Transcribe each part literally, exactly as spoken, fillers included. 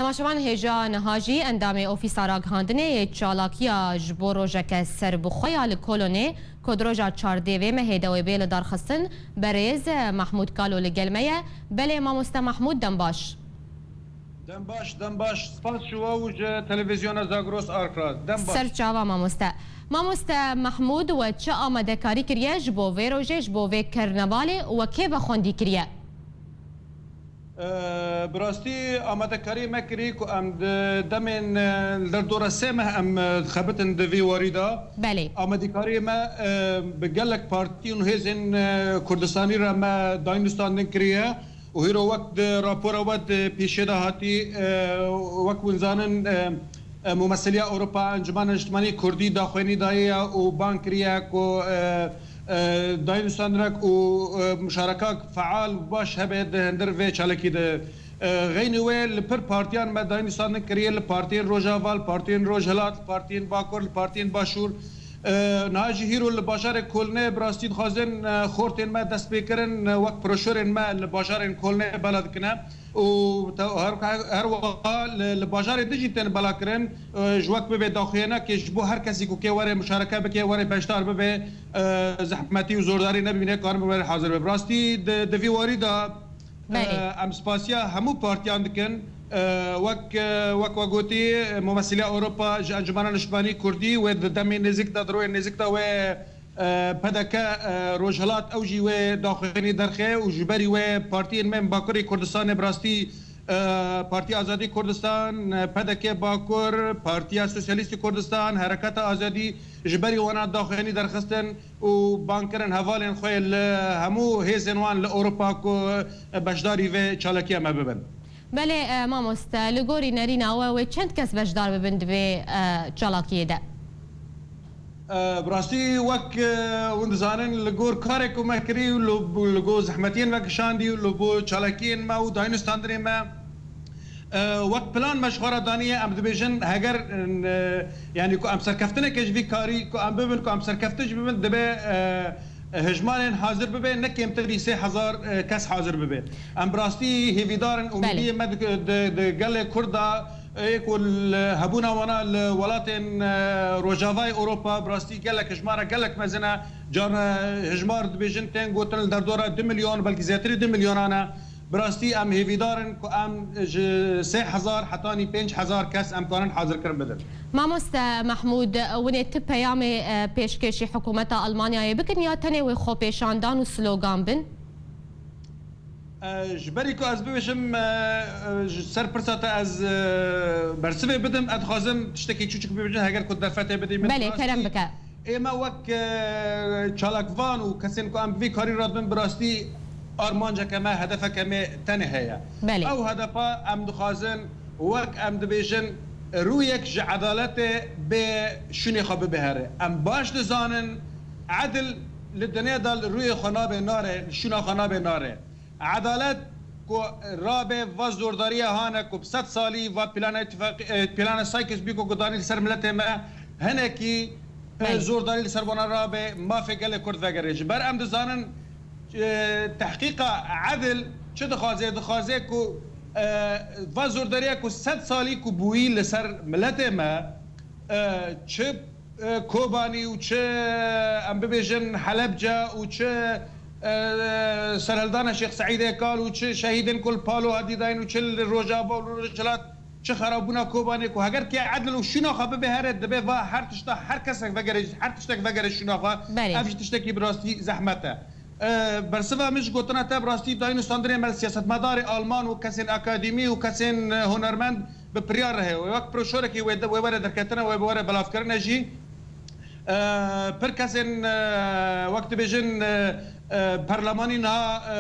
Temaşevan, hêja niha jî endamê Ofîsa Ragihandinê yê Çalakiya ji bo rojeke serbixwe ya li Kolonê, ku di roja çardê vê mehê de wê bê lidarxistin, berêz Mahmûd Kalo li gel me ye. Belê, mamoste Mahmûd, dem baş. Dem baş, dem baş. Spas ji we û ji televîzyona Zagros Artras. Dem baş. Ser çava, mamoste. Mamoste Mahmûd, we çi amadekarî kiriye ji bo vê rojê, ji bo vê kernevalê, we kê ve xwendî kiriye? Eee, bi rastî amadekariyê me kirî ku em di demên, e, li derdora sê meh em, e, dixebitin di vî warî de. Belê. Amadîkariyê me, e, bi gelek partiyên û hêzên, e, Kurdistanî re me dayînustandin kiriye û hîro wek di rapora we di pêşê de hatî, e, wek hûn zanin, e, e, Mumesiliya Ewropa, Encûmena Niştimanî Kurdî daxuyanî daye ya û bang kiriye ku, e, e, dayînustandineke û, e, muşarekak feal û baş hebe di hundir vê çalakî de. E, xeynî wê li pir partiyan me dayînustandin kiriye, li partiyên Rojava, li partiyên Rojhilat, li partiyên Bakur, li partiyên Başûr. E, niha jî hîro li bajarê Kolnê bi rastî dixwazin, e, xortên me dest pê kirin, e, wek broşurên me li bajarên Kolnê bela dikine. Û te-, her, her, her wiha li, li bajarê din jî tên belakirin, e, ji wek bibe daxuyanekê ji bo her kesî ku kê were muşareke bike, were beşdar bibe, e, zehmetî û zordarî nebîne, karin bibe hazir be. Bi rastî di, di vî warî de, e, Belê. Em spasiya hemû partiyan dikin. E, wek, e, wek we gotî, Mumesiliya Ewropa ji Encûmena Niştimanî Kurdî wê di demê nêzik de, di royê nêzik de wê E, P D K, e, Rojhilat, ew jî wê daxuyanî derxe û ji berî wê partiyên me ên Bakurê Kurdistanê bi rastî, e, Partiya Azadî Kurdistan, e, P D K Bakur, Partiya Sosyalîstî Kurdistan, Hereketa Azadî ji berî wana daxuyanî derxistin û bang kirin hevalên xwe li hemû hêzên wan li Ewropa ku, e, beşdarî vê çalakiya me bibin. Belê, e, mamoste, li gorî nerîna we, wê çend kes beşdar bibin di vê, e, çalakiyê de? E, bi rastî wek, e, hûn dizanin, li gor karê ku me kirî û li, li gor zehmetiyên me kişandî û li bo çalakiyên me û dayînustandinê me, e, wek plan me ji xwe re daniye, em dibêjin, heger, e, yanî ku em serkeftineke ji vî karî ku em bibin, ku em serkeftin jî bibin, dibe, e, hejmarên hazir bibe, ne kêmtirî sê hezar, e, kes hazir bibe. Em bi rastî hêvîdar in, Belê. Umîdiyê me di, di, di gelê Kurd de, ê ku li hebûna wana li welatên, e, Rojavayê Ewropa bi rastî gelek hejmara gelek mezin e. Carna hejmar dibêjin tên gotin li derdora du milyon, belkî zêdetirî du milyonan e. Bi rastî em hêvîdar in ku em ji sê hezar hetanî pênc hezar kes em karin hazirkirin bidin. Mamoste Mehmûd, winê ti peyamê, e, pêşkêşî hikûmeta Almanyayê bikin ya tenê wê xwepêşandan û slogan bin? E, ji berî ku ez bibêjim, e, e, ji ser pirsa te ez, e, bersivê bidim, ez dixwazim tiştekî çûçik bibêjim, heger ku derfetê bidî min. Belê, kerem bike. Ê me wek, e, çalakvan û kesên ku em bi vî karî re dibin, bi rastî armanceke me, hedefeke me tenê heye. Belê. Ew hedefa em dixwazin, wek em dibêjin, rûyek ji edaletê bê şûnê xwe bibe here. Em baş dizanin, edil li dinyê de li rûyê xwe nabe nare, li şûna xwe nabe nare. Edalet ku rabe va zordariya hane ku bi sed salî va plana îtifaqî, e, plana Sykes-Picot ku danî li ser miletê me hinekî, e, Belê. Zordarî li ser wana rabe, mafê gelê Kurd vegere. Ji ber em dizanin, e, tehqîqa edil çi dixwaze? Dixwaze ku, e, va zordariya ku sed salî ku bûyî li ser miletê me, e, çi e, Kobanî û çi, em bibêjin, Helebce û çi, e, serhildana Şêx Seîdê Kal û çi şehîdên ku li Palo hatî dayîn û çi li Rojava û li Rojhilat, çi xerabûna Kobanê ku heger kê edil û şûna xwe bibe here, dibe va her tişta, her kesek vegere, her tiştek vegere şûna xwe. Belê. Ev jî tiştekî bi rastî zehmet e. E, bersiva min ji gotina te bi rastî dayînustandinê me li siyasetmedarê Alman û kesên akademî û kesên, e, hunermend bi piryar re heye. Wek broşurekî wê de, wê were derketine, wê bi were belavkirine jî. E, pir kesên, e, wek dibêjin, e, e, perlemanî niha, e,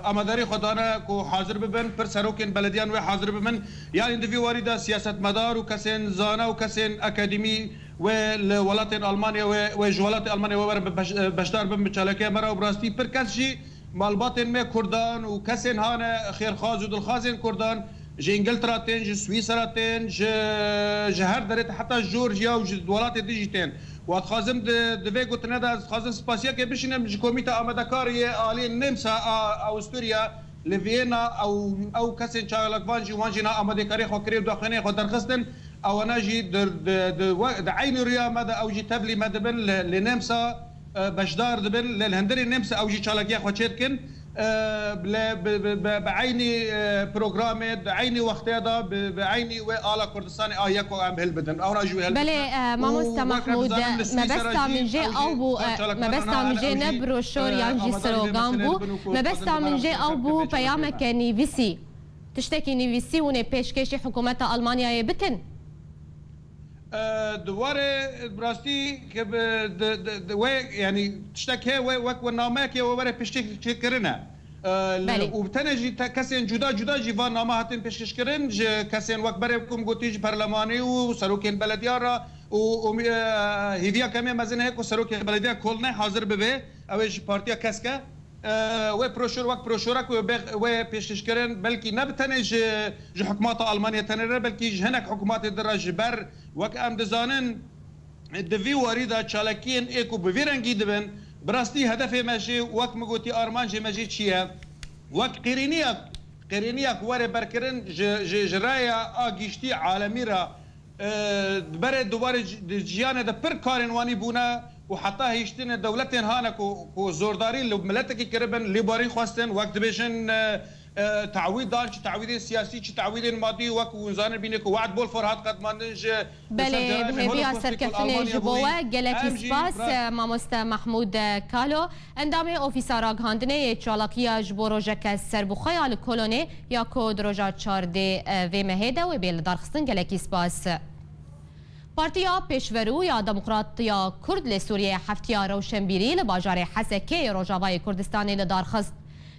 amadarî xwe dane ku hazir bibin, pir serokên belediyan wê hazir bibin. Yanî di vî warî de siyasetmedar û kesên zana û kesên akademî wê li welatên Almanya, wê, wê ji welatê Almanya wê werin bi beş-, beşdar bin bi çalakiya me re û bi rastî pir kes jî malbatên me Kurdan û kesên hane xêrxwaz û dilxwazên Kurdan ji Îngiltera tên, ji Swîsera tên, ji, ji her derê te heta Jorjiya û ji welatê din jî tên. Wa dixwazim di, di vê gotine de ez dixwazim spasiyekê bişînim ji Komîta Amadekarê yê alî NIMSA a Awusturya, Li Viyêna ew, ew kesên çalakvan jî, wan jî na amadêkariyê xwe kirê û daxuyaniyê xwe derxistin. Ewana jî di, di, di, we, di eynî rûya me de ew jî tevlî me dibin li, li Nêmsa, e, beşdar dibin. Li, li hundirê Nêmsa ew jî çalakiya xwe çêdikin. E, li, bi, bi, bi, bi eynî, e, programê, di eynî wextê de, bi, bi eynî wê ala Kurdistanê a yek û em hilbidin. Ewana jî wê hilbidin. Belê, e, Û mamoste wek em Mahmûd, dizanin, li Swîsera mebesta jî min jî ew bû, ew e, çalakvan mebesta hene, min jî ew ne jî, broşor e, yan jî amadar bê slogan meselên bû. Bin û ku Mebesta dixwazin min jî ew bû, peyameke nivîsî. Tiştekî nivîsî hûn ê pêşkêşî hikûmeta Almanyayê bikin? E, di warê, bi rastî, ke bi, di, di, di, wê, yanî, tiştek heye, wê, wek we nameyekê we were pêşkêşkirin e. E, li, Belê. Û bi tenê jî te, kesên cuda cuda jî van nama hatin pêşkêşkirin, ji kesên wek berê ku min gotî, ji perlemanî û serokên belediya re û, û, e, hêviya kemê mezin heye ku serokê belediya Kolnê hazir bibe, ew ê ji partiya kesk e. E, wê proşor wek proşorek wê bê-, wê pêşkêşkirin, belkî ne bi tenê ji, ji hikûmeta Almanya tenê re, belkî ji hinek hikûmetê din re ji ber, wek em dizanin, di vî warî de çalakiyên ê ku bi vî rengî dibin, bi rastî hedefê me jî, wek min gotî, armancê me jî çi ye? Wek qêrîniya, qêrîniya ku were berkirin ji, ji, ji raya a giştî alemî re, e, berê di warê ji-, di jiyanê de pir karên wanî bûne û heta hiştinê dewletên hane ku, ku zordarî li miletekî kiribin, lêborîn xwestin, wek dibêjin, e, e, tawîd dan, çi tawîdên siyasî, çi tawîdên madî, wek hûn zanin bîne ku Wad Bolfor hat qedmandin ji, li ser Belê, bi ceranê hêviya Holocaustê ku li serkeftinê Almanya ji bo bûyî. We gelekî Em jî spas, ra- e, mamoste Mahmûd, e, Kalo, endamê Ofîsa Ragihandinê yê Çalakiya ji bo rojeke serbixwe ya li Kolonê ya ku di roja çardê, e, vê mehê de wê bê lidarxistin, gelekî spas. Partiya Pêşverû ya Demokratiya Kurd li Sûriyê heftiya rewşenbîrî li bajarê Hesekê yê Rojavayê Kurdistanê li dar xist.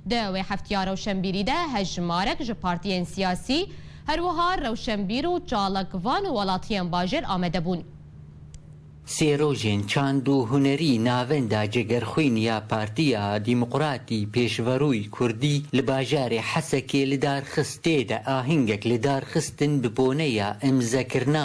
Di wê heftiya rewşenbîrî de hejmarek ji partiyên siyasî, her wiha rewşenbîr û çalakvan û welatiyên bajêr amade bûn. Sê rojên çand û hunerî Navenda Cegerxwîn ya Partiya Demokratî Pêşverûyî Kurdî li bajarê Hesekê li dar xist. Tê de ahîngek li dar xistin bi boneya îmzekirina